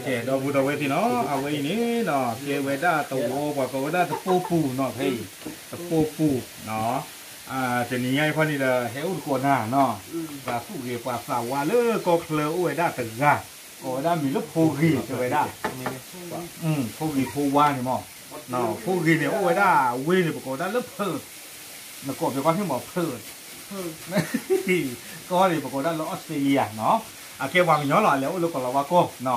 ကဲ ဒီပုၢ်ဒီဝဲၢ်သ့ၣ်နီၤ အဝဲအံၤန့ၣ်နီၤ ကဲဝဲဒၣ်သဝီပှၤကိးဝဲဒၣ်သပိာ်ပူၤနီၤ ဖဲအံၤ သပိာ်ပူၤနီၤ တနံၤညါအံၤခီန့ၣ်ဒီး ဟဲအိၣ်သကိးနၤနီၤ ပှၤသူၣ်ဂ့ၤပှၤသးဝါလၢကီၢ်ချၢအိၣ်ဝဲဒၣ်တဂၤ ကိးဝဲဒၣ်မံၤလၢဖိဂ့ၤတဲဝဲဒၣ် ဖိဂ့ၤဖိဝါန့ၣ်မး ဖိဂ့ၤန့ၣ် အိၣ်ဝဲဒၣ်ဝ့ၢ်န့ၣ် ပကိးဝဲဒၣ်လၢဖၢး နကိးပှၤကီၢ်ဟ့ၣ်မးဖၢး ကီၢ်န့ၣ် ပကိးဝဲဒၣ်လၢအီစထြ့လယါနီၤ အကဲပှၤကညီလီၤ အလဲၤအိၣ်လၢကီၤလၤဝါကီၢ်နီၤ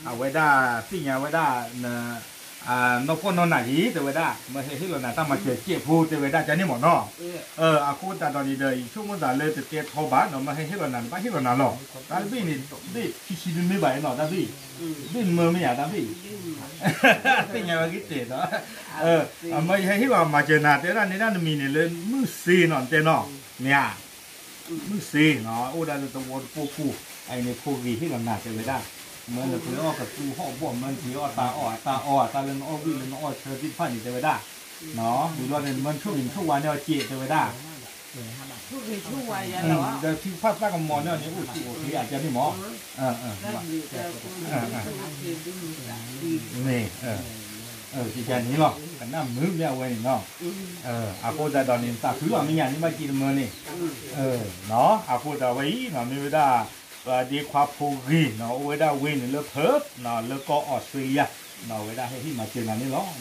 အဝဲဒၣ်သ့ၣ်ညါဝဲဒၣ် နီၢ်ပီၢ်နီၢ်နးက့ၤ တဲဝဲဒၣ် မ့ၢ်ဟဲဟ့ၣ်လီၤနၤတၢ်မၤစၢၤစဲးဖိတဲဝဲဒၣ်ကန့ၣ်မးနီၤ အဃိသတးဒီးန့ၣ်ဒီး ယဆိကမိၣ်သးလၢတတဲထီဘၣ်နီၤ မ့ၢ်ဟဲဟ့ၣ်လီၤနၤ နဘၣ်ဟ့ၣ်လီၤနၤလီၤ တၢ်တဘ့ၣ်န့ၣ် ဘ့ၣ်ခံဆံတမ့ၢ်ဘၣ်နီၤ တၢ်ဘ့ၣ် ဘ့ၣ်မၢမ့ၢ်ဧါ တၢ်ဘ့ၣ် သ့ၣ်ညါဝဲက့ၤတဲာ်နီၤ မ့ၢ်ယဟဲဟ့ၣ်လီၤမၤစၢၤနၤ တဲဝဲဒၣ်န့ၣ်ဒၣ်နမံၤန့ၣ်လၢမုၢ်စ့နီၤ နတဲနီၤ မ့ၢ်ဧါ မုၢ်စ့နီၤ အိၣ်ဒၣ်လၢသဝီတပိာ်ပူၤ အအံၤန့ၣ် ဖိဂ့ၤဟ့ၣ်လီၤနၤတဲဝဲဒၣ် မ့ၢ်နပှ့ၤအီၣ်ကသူဟီၣ်ဘီၣ် မ့ၢ်နပှ့ၤအီၣ်တၢ်အီၣ်အတၢ်အီၣ် တၢ်လၢနအီၣ်ဝံၣ်လၢနအီၣ်ဆၢသ့ၣ်တဖၣ်န့ၣ်တဲဝဲဒၣ် ဝံၤဘျီန့ၣ် မ့ၢ်နဆိၣ်ဂ့ၤနဆိၣ်ဝါန့ၢ်အီၤစဲးတဲဝဲဒၣ် ဒီးထုကဖၣ်သၣ်ကမီၤန့ၢ်အီၤန့ၣ် အိၣ်ဆူၣ်အိၣ်ချ့အကန့ၣ်မး မ့ၢ် ကန့ၣ်လီၤ ကနၣ်မုာ်မ့ၢ်အဝဲန့ၣ်နီၤ အဃိသတးဒီးန့ၣ် သးခုလီၤမ့ၢ်ညါန့ၣ် ဘၣ်က့ၤတမၢန့ၣ် အဃိသတးဝဲအံၤနီၤ မ့ၢ်ဝဲဒၣ် ပှၤဒ့ခွါဖိဂ့ၤနီၤ အိၣ်ဝဲဒၣ်ဝ့ၢ်န့ၣ်လၢဖၢးနီၤ လၢကီၢ်အီစထြ့လယါနီၤ ဝဲဒၣ်ဟဲဟ့ၣ်မၤစၢၤနၤန့ၣ်လီၤ အ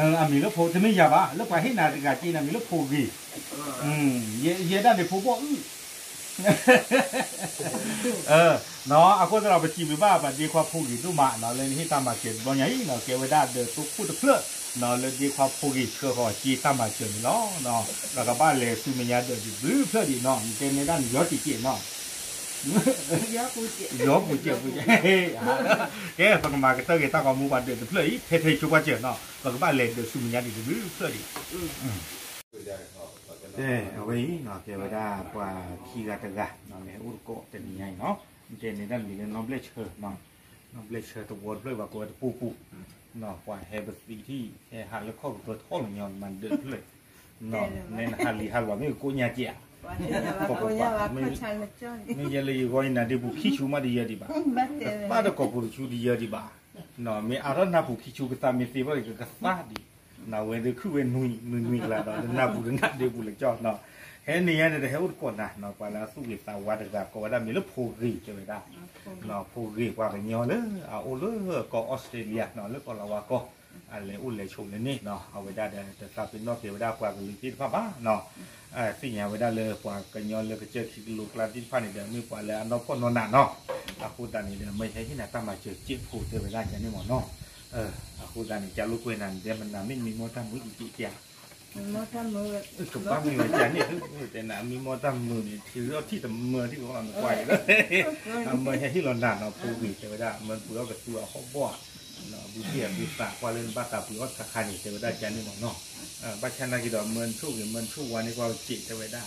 မံၤလၢဖိဂ့ၤ တမ့ၢ်ယၤဘၣ် လၢပှၤဟ့ၣ်နၤတဂၤက့ၤနၤမံၤလၢဖိဂ့ၤ ယဲဒၣ်န့ၣ်ဖိဘီၣ်အုၣ် အဃိသတးဒီး ပစံးဘျုးဘၣ်ပှၤဒ့ခွါဖိဂ့ၤဒိၣ်မးနီၤ လၢနဟ့ၣ်တၢ်မၤစၢၤတဘျီညါအံၤနီၤ ကဲဝဲဒၣ်ဒီးသိခိၣ်တဖျၢၣ် လၢဒ့ခွါဖိဂ့ၤဆှၢဃီၤက့ၤတၢ်မၤစၢၤန့ၣ်လီၤ ပကဘၣ်လဲၤဆူမဲာ်ညါဒီးတဘျုးဖျၢၣ်ဒံးနီၤ နတဲနဲဒၣ်နယီတကဲးနီၤ ယီပူၤစဲးပူၤစဲး ကဲ ပကမၤကတၢၢ်က့ၤတၢ်ဂီၤမူပှၤဒၢးတဖျၢၣ်အံၤ ထဲထဲဆိကွၢ်စၢၤနီၤ ပကဘၣ်လဲၤဒၢးဆူမဲာ်ညါဒံးတဘျုးဖျၢၣ်ဒံး အဝဲအံၤနီၤ ကဲဝဲဒၣ်ပှၤခံဂၤတဂၤနီၤ လဲၤအိၣ်သကိးတနံၤညါအံၤနီၤ တဲနဲဒၣ်မံၤလၢနီၢ်ဘျဲၣ်ဆၢ နီၢ်ဘျဲၣ်ဆၢသဝီတဖျၢၣ်ဘၣ်ကိးဝဲသပိာ်ပူၤ ပှၤဟဲပသံထံၣ် ဟဲဟးလၢခီၣ်ကပၢၤထီၣ်လၢညီမၤဒၢးတဖျၢၣ် နဲနဟးလံၤဟးလီၤမ့ၢ်ကကိးညါကဲးဧါ ပကပၤ မ့ၢ်ယဲလၢယဂီၢ်ယနၤဒ့ပူၤခံဆူမးတယၢဒံးဘၣ် တသးဒီးကိာ်ပူၤတဆူတယၢဒံးဘၣ် မ့ၢ်အါထီၣ်နၢ်ပူၤခံဆူကသးမ့ၢ်သ့ဘၣ်ကကသးဒံး နဝဲဒုးခုဝဲနွံနွံနွံကျါဒီး နၢ်ပူၤတနၢ်ဒ့ပူၤလၢကၠီနီၤ ဟဲန့ၣ်ညါန့ၣ်ဒီးဟဲအိၣ်သကိးနၤနီၤ ပှၤလၢအသူၣ်ဂ့ၤသးဝါတဂၤကိးဝဲဒၣ်မံၤလၢဖိဂ့ၤတဲဝဲဒၣ် ဖိဂ့ၤပှၤကညီလၢအအိၣ်လၢကီၢ်အီစထြ့လယါနီၤ လၢကီၢ်လၤဝါကီၢ် အလဲၤအိၣ်လဲၤဆိးလၢန့ၣ်နီၤ အဝဲဒၣ်ဒီးတသးပ့ၤနီၣ်က့ၤဝဲဒၣ်ပှၤကလုာ်သ့ၣ်တဖၣ်ဘၣ်နီၤ သ့ၣ်ညါဝဲဒၣ်လၢပှၤကညီလၢကစၢၢ်ခံကလိကျါသ့ၣ်တဖၣ်န့ၣ်ဒီး မ့ၢ်ပှၤလၢအနီၢ်ဖှီၣ်နီၢ်နးနီၤ အဃိသတးန့ၣ်ဒီး မ့ၢ်ဟဲဟ့ၣ်နၤတၢ်မၤစၢၤစဲးဖိတဲဝဲဒၣ်ကန့ၣ်မးနီၤ အဃိသတးန့ၣ် ကၢ်လိာ်ကွဲနၤန့ၣ် ဒဲမနၤမ့ၢ်မံမီၢ်တၢ်မုာ်အံၤက့ၤကဲဧါ ကဘၣ်မ့ၢ်ဝဲကန့ၣ် တဲနၤမံမီၢ်တၢ်မုာ်န့ၣ် ထံရူၢ်ထံၣ်တမၢထံၣ်ကီးလီၤနကွၢ်အံၤလီၤ အမၢဟဲဟ့ၣ်လီၤနၤနီၤ ဖိဂ့ၤတဲဝဲဒၣ် မၢပှ့ၤအီၣ်ကသူအဟီၣ်ဘီၣ် ဘုပ့ၢ်အဘုသးကွၢ်လၢနဘၣ်သးပှ့ၤအီၣ်တခါခါန့ၣ် တဲဝဲဒၣ်ကန့ၣ်မးနီၤ ဘၣ်ဆၣ်နာ်က့ၤဒီး မၢနဆိၣ်ဂ့ၤ မၢနဆိၣ်ဝါန့ၢ်ကွၢ်စဲးတဲဝဲဒၣ်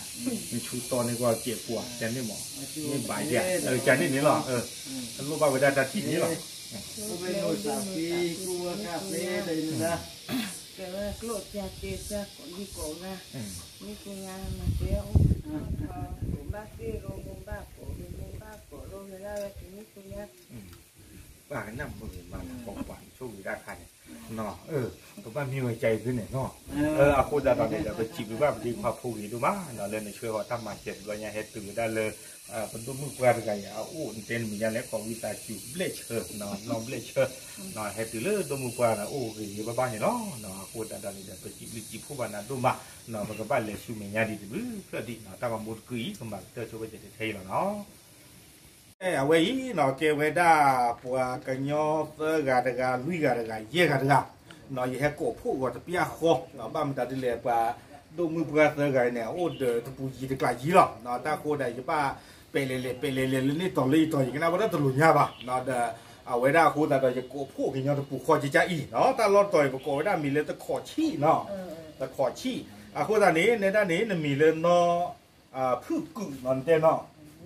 နဆူတီန့ၢ်ကွၢ်စဲးပှၤကန့ၣ်မး မ့ၢ်ဘၣ်ယၤ ကန့ၣ်န့ၣ်လီၤ တလိၣ်ဘၣ်ဝဲဒၣ်တၢ်ထံၣ်န့ၣ်လီၤ ကဲဝဲကျိၣ်စၢ်က့ၤစၢ်ကိးဒံကိးဂၤ မ့ၢ်က့ၤယၤမၤတဲအိၣ် ဘၣ်သ့ၣ်ရိမိၢ်ဘၣ်ကိးရိမိၢ်ဘၣ်ကိးရိဝဲဒၣ်ဝဲကမ့ၢ်က့ၤယၤ ပှၤကနၣ်မုာ်ဂ့ၤမး ပှၤဆိၣ်ဂ့ၤဒၣ်ခါန့ၣ် ပဘၣ်မ့ၢ်ဝဲကၢ်အံၤဒ်န့ၣ်နီၤ အဃိသတးဒီးန့ၣ်ဒီး ပစံးဘျုးဘၣ်ပဒ့ခွါဖိဂ့ၤဒိၣ်မးနီၤ လၢနဆှၢဃီၤတၢ်မၤစၢၤတဘျီညါ ဟဲတုၤဝဲဒၣ်လၢ ပဒိၣ်မုၣ်ပှၢ်တဂၤအံၤအအိၣ် နတဲနမံၤညါလဲၣ် ကိးဝံသးစူၤ ဘျဲၣ်ဆၢ နီၢ်ဘျဲၣ်ဆၢ ဟဲတုၤလၢဒိၣ်မုၣ်ပှၢ်န့ၣ် အိၣ်ဂ့ၤဂ့ၤဘၣ်ဘၣ်န့ၣ်လီၤ. အဃိသတးဒီးန့ၣ်ဒီး ပစံးဘျုးစံးဖှိၣ်ဘၣ်နၤဒိၣ်မး ပကဘၣ်လဲၤဆူမဲာ်ညါဒံးတဘျုးဖျၢၣ်ဒံး တၢ်ဂီၤမူတကုာ်အံၤ ကမၤကတၢၢ်ဆိဝဲကဲထဲအံၤလီၤနီၤ. အဝဲအံၤနီၤ ကဲဝဲဒၣ်ပှၤကညီသၢဂၤတဂၤ လွံၢ်ဂၤတဂၤ ယဲၢ်ဂၤတဂၤ ယဟဲကိးဖှိၣ်ဂီၤတပျၢ်ဃီ ဘၣ်မတၤဒ်လဲၣ် ပှၤဒိၣ်မုၣ်ပှၢ်သၢဂၤန့ၣ် အအိၣ်ဒီးတပူၤယံၤတကျးယံၤလီၤ. တၢ်ဃိဒီး ယဘၣ်ပဲာ်လဲၤလဲၤ ပဲာ်လဲၤလဲၤလၢန့ၣ်တီၤလၢယတီၤ ယကနၣ်ဝဲဒၣ်တလိာ်ညါဘၣ် ဒီးအဝဲဒၣ်အဃိသတးဒီး ယကိးဖှိၣ်ကညီတပူၤဃီကကါအံၤနီၤ တၢ်လီၢ်တတီၤအံၤ ပကိးဝဲဒၣ်မံၤလၢတခီးဆံၣ်နီၤ တခီးဆံၣ် အဃိသတးန့ၣ် နဲဒၣ်န့ၣ် နမံၤလၢနီၢ် ဖုၣ်ကုာ်နီၤ နတဲနီၤ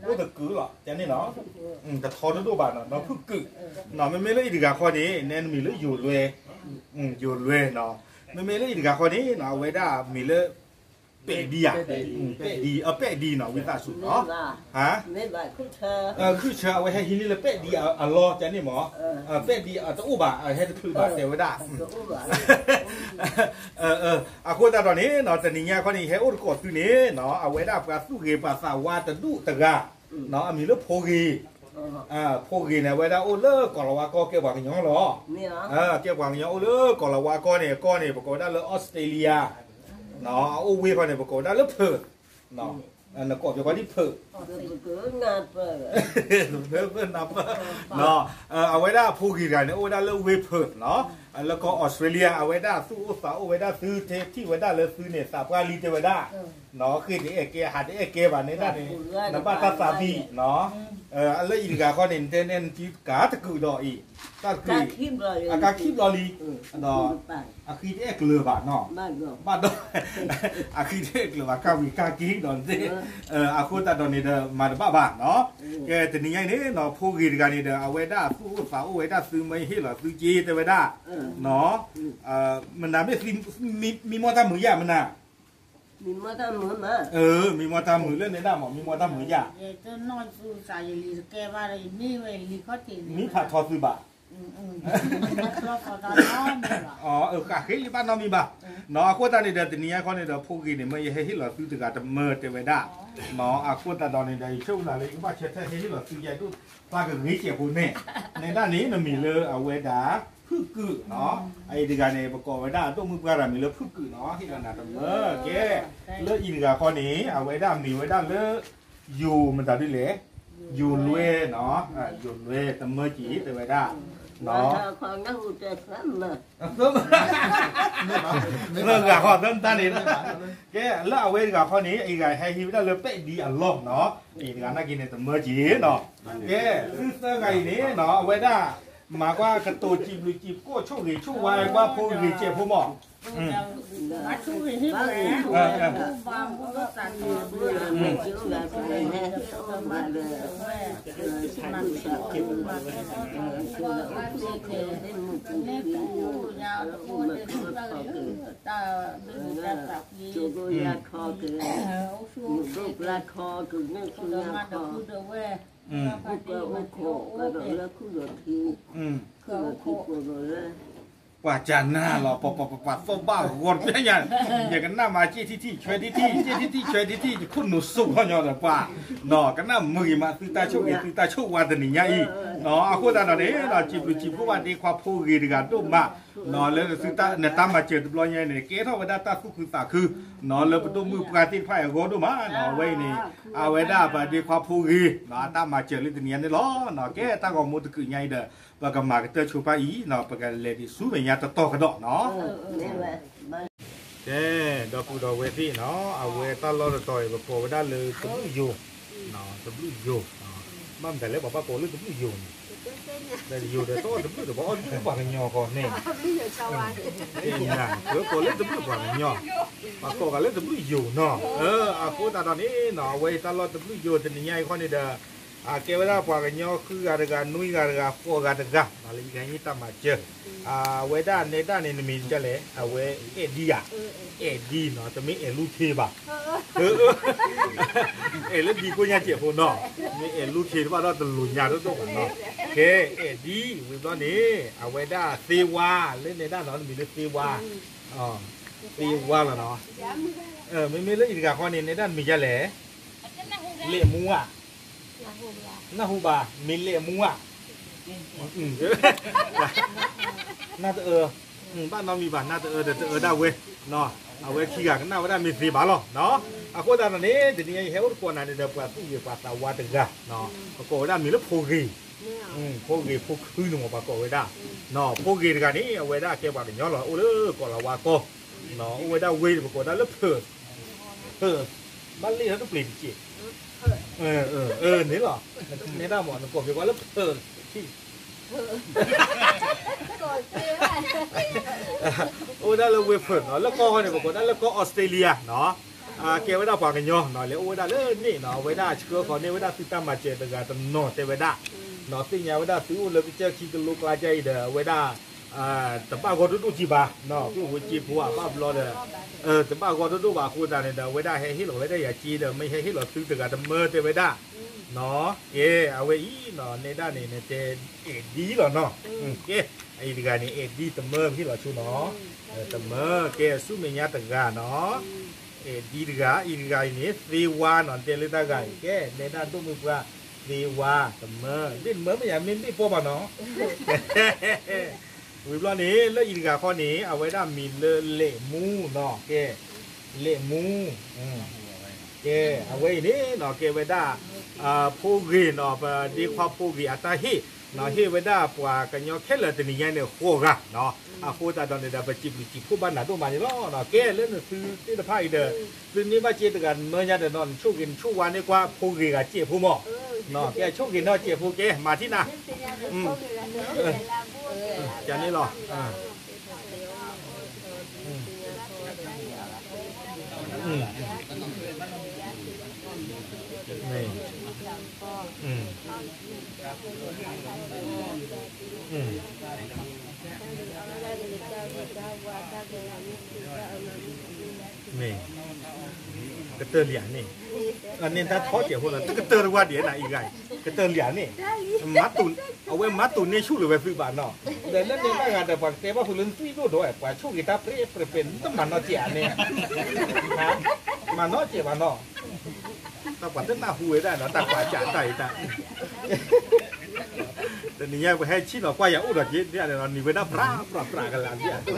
အိၣ်တကုာ်လီၤ ကန့ၣ်နီၤ တထီတဒိၣ်ဘၣ်နီၤ နီၢ်ဖုၣ်ကုာ် မ့မ့ၢ်လၢအံၤတဂၤဃီန့ၣ် နဲနမံၤလၢယိၤလွဲ ယိၤလွဲနီၤ မ့မ့ၢ်လၢအံၤတဂၤဃီန့ၣ် အဝဲဒၣ်မံၤလၢ ပဲၣ်ဒံဧါ, ပဲၣ်ဒံ, အ ပဲၣ်ဒံနီၤ ဝံသးစူၤနီၤ, ခုၣ်ဆၢ အဝဲဟဲဟံးန့ၢ်လၢပဲၣ်ဒံအလီၢ်ကန့ၣ်မး, ပဲၣ်ဒံအတအိၣ်ဘၣ် အဟဲတချုးဘၣ်တဲဝဲဒၣ် အဃိသတးဒီးန့ၣ်နီၤ တနံၤညါခီန့ၣ် ယဟဲအိၣ်သကိးသုန့ၣ်နီၤ အဝဲဒၣ်ပှၤသူၣ်ဂ့ၤပှၤသးဝါတဒူၣ်တဂၤ, အမံၤလၢဖိဂ့ၤ, ဖိဂ့ၤန့ၣ် အဝဲဒၣ်အိၣ်လၢကီၢ်လၤဝါကီၢ် ကဲပှၤကညီလီၤ, ကဲပှၤကညီအိၣ်လၢကီၢ်လၤဝါကီၢ်န့ၣ် အကီၢ်န့ၣ် ပကိးဝဲဒၣ်လၢ Australia, အအိၣ်ဝ့ၢ်ခီန့ၣ် ပကိးဝဲဒၣ်လၢ Perth, နကိးပှၤဒ် Perth အဝဲဒၣ်အဖိဂ့ၤတဂၤန့ၣ် အိၣ်ဝဲဒၣ်လၢဝ့ၢ် Perth နီၤ, လၢကီၢ် Australia အဝဲဒၣ်သူၣ်အိၣ်သးအိၣ်ဝဲဒၣ်သု တဲထံၣ်ဝဲဒၣ်လၢသုန့ၣ် သးပှၢ်လံတဲဝဲဒၣ်, ဃ့တအဲၣ်ကဲ ဟးတအဲၣ်ကဲဘၣ်န့ၣ်ဒၣ်န့ၣ်, နဘၣ်တၢ်သးဘံၣ်နီၤ, လၢအံၤတဂၤခီန့ၣ် နတဲနဲၣ်နကၤတကုာ်ဒီးအံၤ, တၢ်တကုာ်အံၤ, အကၤခံဘျီလံ, ဒီး အဃံတအဲၣ်ကျၢၤဘၣ်နီၤ, ဘၣ်ဒီး အဃံတအဲၣ်ကျၢၤဘၣ် ကၤဝံၤကၤက့ၤဒီးသ့ၣ်, အဃိသတးဒီးန့ၣ်ဒီး မၤတဘၣ်ဘၣ်နီၤ, ကဲတနံၤညါအံၤန့ၣ်နီၤ ဖိဂ့ၤတဂၤန့ၣ်ဒီး အဝဲဒၣ်သူၣ်အိၣ်သးအိၣ်ဝဲဒၣ်သု မ့ၢ်ဟ့ၣ်လီၤသုက့ၤတဲဝဲဒၣ်, မနၤမ့ၢ် မံမီၢ်တၢ်မုာ်ယါမနၤ, မံမီၢ်တၢ်မုာ်လၢန့ၣ်ဒၣ်မး မံမီၢ်တၢ်မုာ်ယါ မံဖးထီသုဘၣ်, ဃးဃ့လံဘၣ်နီတမံၤဘၣ်, နီၤအဃိသတးန့ၣ်ဒီး တနံၤညါခီန့ၣ်ဒီး ဖိဂ့ၤန့ၣ် မ့ၢ်ယဟဲဟ့ၣ်လီၤသုတဂၤတမၢတဲဝဲဒၣ်, နီၤအဃိသတးဒီးန့ၣ်ဒီး ယဆိကမိၣ်လၢယကဘၣ်ဆၢထၢၣ်ဟဲဟ့ၣ်လီၤသုယဲဒိၣ်သးကဂ့ၤစဲးဖိန့ၣ်, နဲဒၣ်န့ၣ် နမံၤလၢအဝဲဒၣ် ဖုၣ်ကုာ်နီၤ, အအံၤတဂၤန့ၣ် ပကိးဝဲဒၣ်အဒိၣ်မုၣ်ပှၢ်တဂၤမံၤလၢဖုၣ်ကုာ်နီၤ ဟ့ၣ်လီၤနၤတမၢကဲ, လၢအံၤတဂၤခီန့ၣ် အဝဲဒၣ်မံၤဝဲဒၣ်လၢ ယိၤမတၤဒ်လဲၣ်, ယိၤလွဲနီၤ, ယိၤလွဲတမၢက့ၤတဲဝဲဒၣ်, သၢဂၤဃီသၢမတၤန့ၣ်, ကဲလၢအဝဲတဂၤခီန့ၣ် အံၤတဂၤဟဲဟံးဝဲဒၣ်လၢပဲၣ်ဒံအလီၢ်နီၤ, အံၤတဂၤနာ်က့န့ၣ်တမၢက့ၤနီၤ, ကဲ သုသၢဂၤအံၤန့ၣ်နီၤ အဝဲဒၣ် မၤကွၢ်ကတိၤစံးဘျုးစံးဖှိၣ်ဆိၣ်ဂ့ၤဆိၣ်ဝါကွၢ်ဖိဂ့ၤစဲးဖိမး ပှၤကနၣ်လီၤ ပှၤပှၤပှၤပှၤသီၣ်ဘၣ်ဂီၤတပျၢ်ညါ, ယကနၣ်မၤစ့ၣ်ထံၣ်ထံၣ်ဆွဲထံၣ်ထံၣ် စ့ၣ်ထံၣ်ထံၣ်ဆွဲထံၣ်ထံၣ် ယခိၣ်နူာ်စိးခီညီဒီးပှၤ, ကနၣ်မုာ်ဂ့ၤမးသုတၢ်ဆိၣ်ဂ့ၤသုတၢ်ဆိၣ်ဝါတနံၤညါအံၤ, အဃိသတးဒီးန့ၣ် စံးဘျုးစံးဖှိၣ်ဘၣ်ဒ့ခွါဖိဂ့ၤတဂၤဒိၣ်မး, လၢနတၢ်မၤစၢၤတဘျီညါန့ၣ် ကဲထီၣ်ဝဲဒၣ်တၢ်သူၣ်ခုသးခု, လၢပဒိၣ်မုၣ်ပှၢ်သ့ၣ်တဖၣ်အဂီၢ်ဒိၣ်မး, အဝဲအံၤန့ၣ် အဝဲဒၣ်ပှၤဒ့ခွါဖိဂ့ၤ အတၢ်မၤစၢၤလၢတနံၤညါန့ၣ်လီၤ, ကဲတၢ်ဂီၤမူတကုာ်ညါအံၤဒီး ပကမၤကတၢၢ်ဆိပာ်အံၤ ပကလဲၤဒံးဆူမဲာ်ညါတတီၤကဒီးနီၤ, ကဲ ဒီပုၢ်ဒီဝဲၢ်သ့ၣ်နီၤ အဝဲတၢ်လီၢ်တတီၤအံၤ ပကိးဝဲဒၣ်လၢတဘျုးယိၤ, တဘျုးယိၤ, ဘၣ်မတၤလဲၣ် ပှၤဘၣ်ကိးလၢတဘျုးယိၤန့ၣ်, ယိၤဒီးတအီၣ်တဘျုးဒီး ပှၤအီၣ်တဘျုးပှၤကညီဃီန့ၣ်, ပကိးလၢတဘျုးပှၤကညီ, ပှၤကိးဂၤလၢတဘျုးယိၤနီၤ, အဃိသတးဒီးန့ၣ်နီၤ အဝဲအံၤတၢ်လီၢ်တဘျုးယိၤတနံၤညါအံၤခီန့ၣ်ဒီး အကဲဝဲဒၣ်ပှၤကညီဃုဂၤတဂၤ နွံဂၤတဂၤ ဃိးဂၤတဂၤ လၢယကဟဲဟ့ၣ်တၢ်မၤစၢၤ, အဝဲဒၣ်နဲဒၣ်န့ၣ် နမံၤဒ်လဲၣ် အဝဲအဲၣ်ဒံဧါ, အဲၣ်ဒံနီၤ တမ့ၢ်အဲၣ်လူထ့ဘၣ်, အဲၣ်လၢဒံကိညါစဲးဖိနီၤ, မ့ၢ်အဲၣ်လူထ့တဘၣ်ဒီးတလိၣ်ညါဒိၣ်ဒိၣ်ဘၣ်နီၤ, ကဲအဲၣ်ဒံ ဝံၤဘျီန့ၣ် အဝဲဒၣ်သ့ဝါ လၢနဲဒၣ်နီၤ နမံၤလၢသ့ဝါ, သ့ဝါလီၤနီၤ, မ့မ့ၢ်လၢအံၤတဂၤဃီန့ၣ် နဲဒၣ်နမံၤဒ်လဲၣ်, လဲၣ်မူဧါ နၢ်ဟူဘၣ် မ့ၢ်လဲၣ်မူဧါ, နၢ်တအၢ, ဘၣ်နီတမံၤဘၣ် နၢ်တအၢဒီးတအၢဒၣ်ဝဲ, အဝဲခံဂၤကနၣ်ဝဲဒၣ်မ့ၢ်သ့ဘၣ်လီၤ, အဃိသတးဒီးန့ၣ် တနံၤညါအံၤဟဲအိၣ်သကိးနၤန့ၣ်ဒီး ပှၤသူၣ်ဂ့ၤပှၤသးဝါတဂၤ, ပကိးဝဲဒၣ်မံၤလၢဖိဂ့ၤ, ဖိဂ့ၤဖိခုန့ၣ်မ့ၢ်ပှၤကိးဝဲဒၣ်, ဖိဂ့ၤတဂၤန့ၣ် အဝဲဒၣ်ကဲပှၤကညီလီၤ အိၣ်လၢကီၢ်လၤဝါကီၢ်, အိၣ်ဝဲဒၣ်ဝ့ၢ်ပကိးဒၣ်လၢဖၢၣ် ဖၢၣ်, ဘၣ်လ့ၣ်ထီၣ်တပျ့ၤတစဲး, န့ၣ်လီၤ, နဲဒၣ်မး နကိးပှၤလၢဖၢၣ်, အိၣ်ဝဲဒၣ်လၢဝ့ၢ်ဖၢၣ်နီၤ လၢကီၢ်ဃီန့ၣ် ပကိးဒၣ်လၢကီၢ်အီစထြ့လယါနီၤ, ကဲဝဲဒၣ်ပှၤကညီနီၤ လဲၤအိၣ်ဝဲဒၣ်လၢန့ၣ်နီၤ အဝဲဒၣ်ဆှၢဃီၤန့ၢ်ဝဲဒၣ်သုတၢ်မၤစၢၤတဂၤတနီၤတဲဝဲဒၣ်, နီၤသ့ၣ်ညါဝဲဒၣ်သုအိၣ်လၢကစၢၢ်ခံကလိကျါကါအံၤဒီး အဝဲဒၣ် တဘၣ်ဂီၢ်ဒိၣ်ဒိၣ်က့ဘၣ်, ကျိၣ်ဖိစ့ဖိအဘၣ်ဘျီဒီး တဘၣ်ဂီၢ်ဒိၣ်ဒိၣ်ဘၣ်အဃိသတးန့ၣ်ဒီး အဝဲဒၣ်ဟဲဟ့ၣ်လီၤဝဲဒၣ်ယၤစ့ဒီး မ့ၢ်ဟဲဟ့ၣ်လီၤသုတဂၤတမၢတဲဝဲဒၣ်, ကဲ အဝဲအံၤနီၤ နဲဒၣ်န့ၣ် နတဲအဲၣ်ဒံလီၤနီၤ, ကဲ အအံၤတဂၤန့ၣ် အဲၣ်ဒံတမၢ ပဟ့ၣ်လီၤဆိနီၤ, တမၢ ကဲ ဆူမဲာ်ညါတဂၤနီၤ, အဲၣ်ဒံတဂၤ အံၤတဂၤအံၤန့ၣ် သ့ဝါနီၤ နတဲလၢတၢ်ဂၤအံၤ ကဲ နဲဒၣ်ဒိၣ်မုၢ်ပှၢ် သ့ဝါ တမၢ ဘ့ၣ်တမၢမ့ၢ်ယၤ မ့ၢ်ဘ့ၣ်ပီၢ်ဘၣ်နီၤ ဝံၤဘျီန့ၣ် လၢအံၤတဂၤခီန့ၣ် အဝဲဒၣ်မံၤလၢလဲၣ်မူနီၤ ကဲ လဲၣ်မူ ကဲ အဝဲအံၤန့ၣ်နီၤ ကဲဝဲဒၣ် ဖိဂ့ၤနီၤ ပဒ့ခွါဖိဂ့ၤအတၢ်ဟ့ၣ်နီၤ ဟ့ၣ်ဝဲဒၣ်ပှၤကညီခဲလၢာ်တနံၤညါန့ၣ် ဃိးဂၤနီၤ အဃိသတးဒီးန့ၣ်ဒီး ပစံးဘျုးစံးဖှိၣ်ဘၣ်နၤဒိၣ်မးန့ၣ်လီၤ. ကဲလၢနသုသ့ၣ်တဖၣ်အံၤဒီး သုန့ၢ်ဘၣ်စ့တဂၤမၢညါဒီးနီၤ နဆိၣ်ဂ့ၤနဆိၣ်ဝါန့ၢ်ကွၢ်ဖိဂ့ၤဂၤစဲးဖိမး, ကဲဆိၣ်ဂ့ၤနီၤစဲးဖိ ကဲမၤထံၣ်နၤ ကန့ၣ်လီၤ မ့ၢ် ကတၢၢ်လံဧါန့ၣ်, န့ၣ်တၢ်ထီစဲးဖိလီၤ တကတၢၢ်တဝါဒံးနၤအံၤဂၤ, ကတၢၢ်လံဧါန့ၣ်, အဝဲမၤတူၢ်န့ၢ်ဆူၣ်လၢၤဝဲသုဘၣ်နီၤ, ဒီးလၢန့ၣ်ဘၣ်ဂၤဒီး ပှၤကတဲဘၣ်ဃုာ်လၢနသွံၣ်ဒိၣ်ဒီး ပှၤဆိၣ်ဂ့ၤတၢ်ပြဲပြဲပြဲ နတမၤနီၣ်စဲးဧါန့ၣ်, မၤနီၣ်စဲးဘၣ်နီၤ, တၢ်ပှၤတနၢ်ဟူဝဲဒၣ်နီၤ တၢ်ကွၢ်စးတၢ်အံၤတၢ် တနံၤညါပဟဲဆံၣ်နီၤကွၢ်ယၤအိၣ်ဒီးက့ၤ ဒ်န့ၣ်နီၤ နံၤဝဲဒၣ်ပြးပြးပြးကလာ်ဒ်န့ၣ်,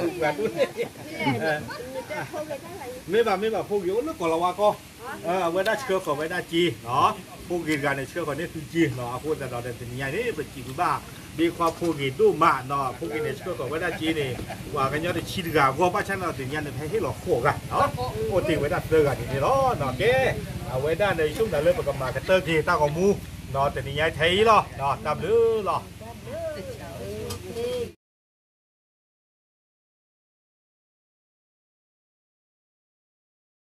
မ့ၢ်ဘၣ်မ့ၢ်ဘၣ်ဖိဂ့ၤအိၣ်လၢကီၢ်လီၤဝါကီၢ်, အဝဲဒၣ်ဆှၢဃီၤဝဲဒၣ်စ့နီၤ, ဖိဂ့ၤတဂၤန့ၣ် ဆှၢဃီၤန့ၢ်သုစ့နီၤ, အဃိသတးဒီးတနံၤညါန့ၣ် ပစံးဘျုးဘၣ် ဘ့ခွါဖိဂ့ၤဒိၣ်မးနီၤ, ဖိဂ့ၤန့ၣ် ဆှၢဃီၤဝဲဒၣ်စ့န့ၣ် ပှၤကညီတဆံတဂၤအဂီၢ် ဘၣ်ဆၣ်န့ၣ်ဒီးတနံၤညါန့ၣ် ပဟဲဟ့ၣ်လီၤဃိးဂၤနီၤ, အိၣ်တ့ၢ်ဝဲဒၣ်သၢဂၤန့ၣ်န့ၣ်လီၤ, ကဲ အဝဲဒၣ်န့ၣ် ယဆိကမိၣ်လၢပကမၤကတၢၢ်က့ၤတၢ်ဂီၤမူ တနံၤညါထဲအံၤလီၤ, တၢ်ဘျုးလီၤ.